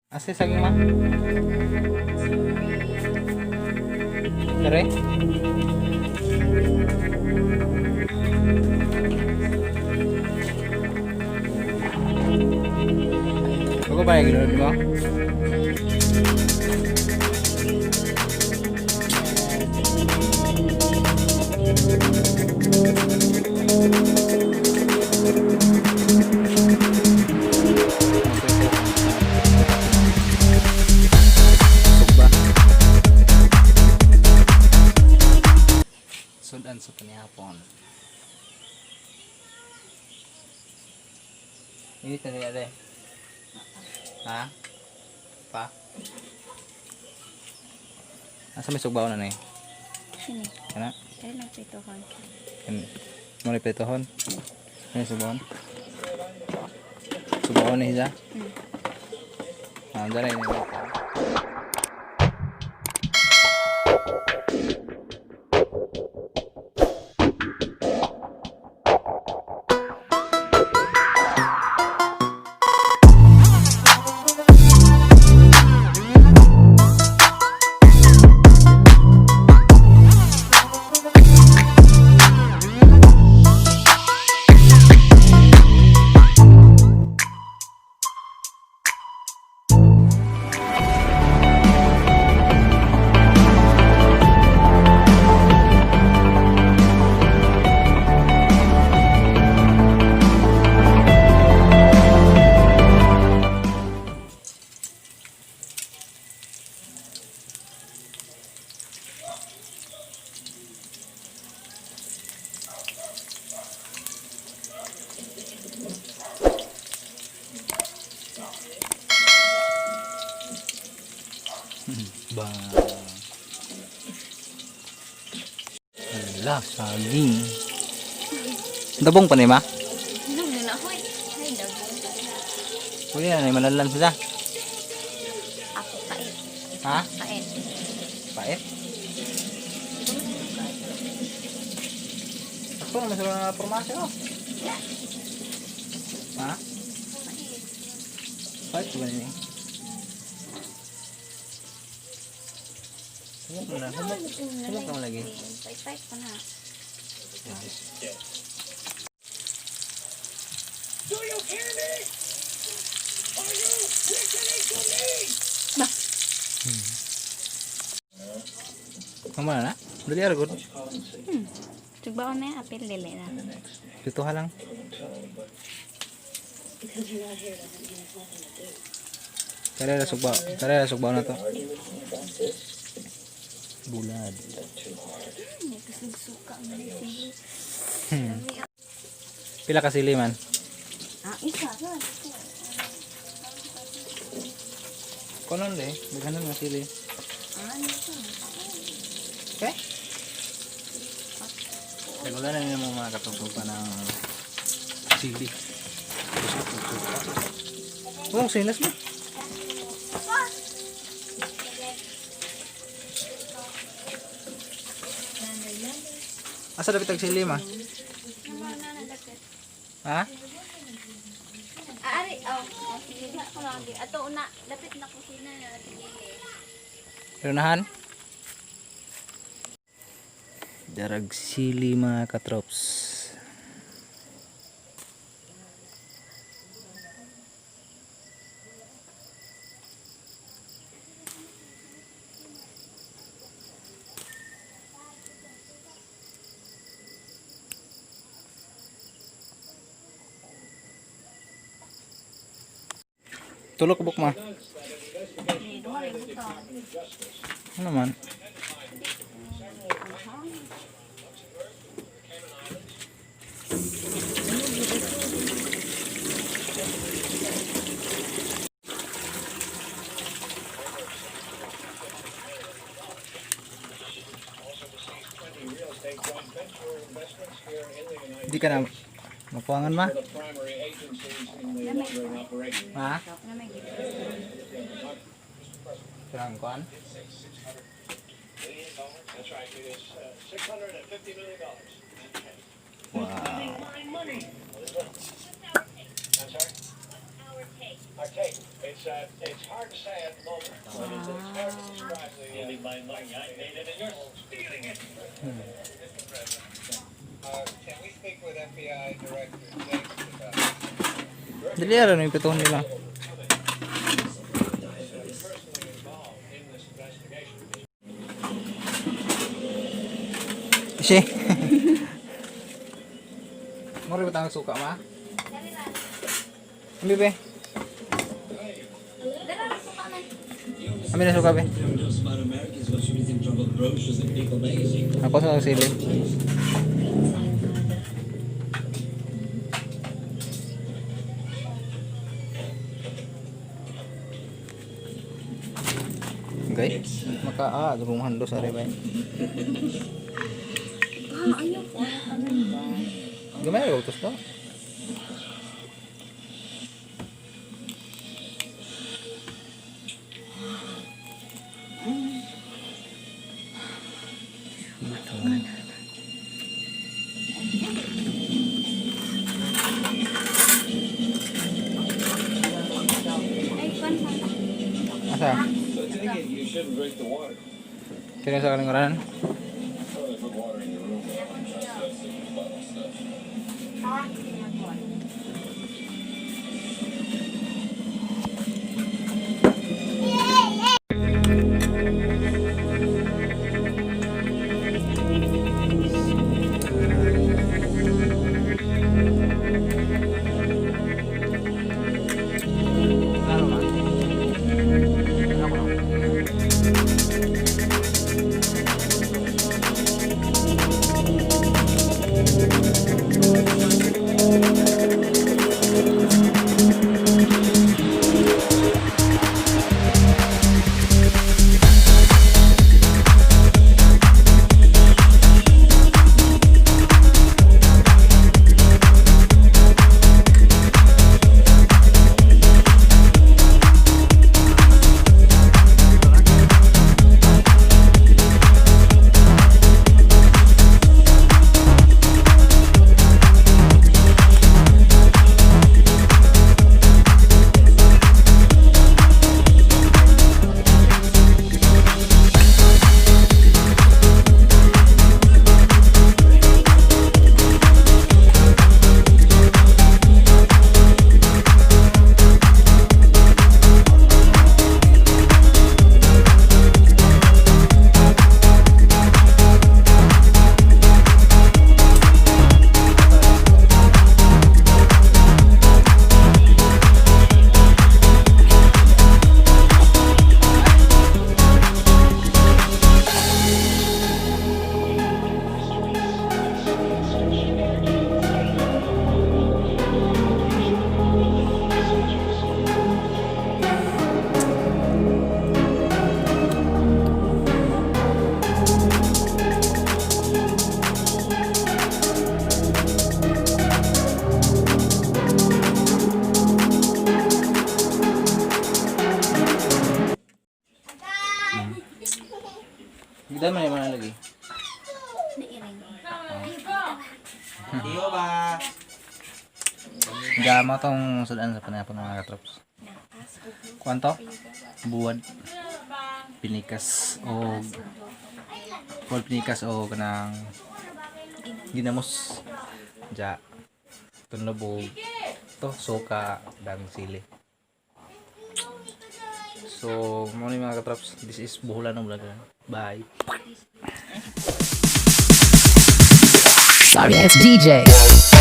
Asa saging, ma? Tere? Ako pa yung ginulod mo? Sugba. Sudan sa panihapon. Init na nila, de. Ha? Pa? Asa may sugbaon na ni? Sini. Kana? Kaya lang pitohon. Kan mo ni petohon. Ano sugbaon? Sugbaon ni siya. Ah, dyan na. Ba. Hala, saging. Dabong pa ni ma? Hinog na na ako eh. Ay, dagong. Pwede na ni malalan sila. Ako pait. Ha? Pait. Pait? Ako naman sila na formasi, oh. Ha? Pait. Pait ba ni? Humok na, humok. Humok na lagi. Pait, pait pa na. Kamu na na? Dali ara gud. Sugbaon na yung apil dili na. Dito ha lang. Tara ra sugba. Tara ra sugba na to. Bulad. May kasugsuka man yung sili. Pila ka sili man? Ah, isa. Sa. Konon de, daghanon nga sili. Ah, ano ito? Okay? Nagula na nila mga katutupa ng sili. Oh, sinas mo. Asa dapat tag sili, ma? Ha? Ah, ari, oh. Oh, sige, di ako lagi. Ato una, lapit na kusina na sige. Lunahan? Darag sili, mga katrops. Tulok buk, ma. Ni, duha rin butang. Ano man? Hindi ka na mapuangan, ma? Ha? Na may gipit. Kurang kuan? Wow. It's hard to say at the moment. It's hard to describe the. Stealing my money, I made it, and you're stealing it. Mr. President, can we speak with FBI Director James about Dili ara no yung pituhon nila. personally involved in this investigation? She. Mori ba tang suka ma? Ambi be. Dara ra suka man. Ambi na suka be. Ako sa sili. Okay. Maka ah, durung hando sa rin ba? Ah, ayaw ko. Ano ba? Gamay ra utos to. Ay, kwan pa. Asa? So I take it you shouldn't drink the water. Kini sa kalingkuran? Probably put water in your room, but I don't trust that stupid bottle stuff. Ah, Ano ma? Ano ko no? Gidan man yung mga lagi. Nairing. Iyo ba? Gama tong sudan sa panayapon mga katrops. Kwanto? Buwad. Pinikas o buwad pinikas o kanang ginamos. Ja. Tunlobog. To suka daming sili. So, mo ni mga katrops, this is Buhulan vlog. Bye. Sorry ass DJ.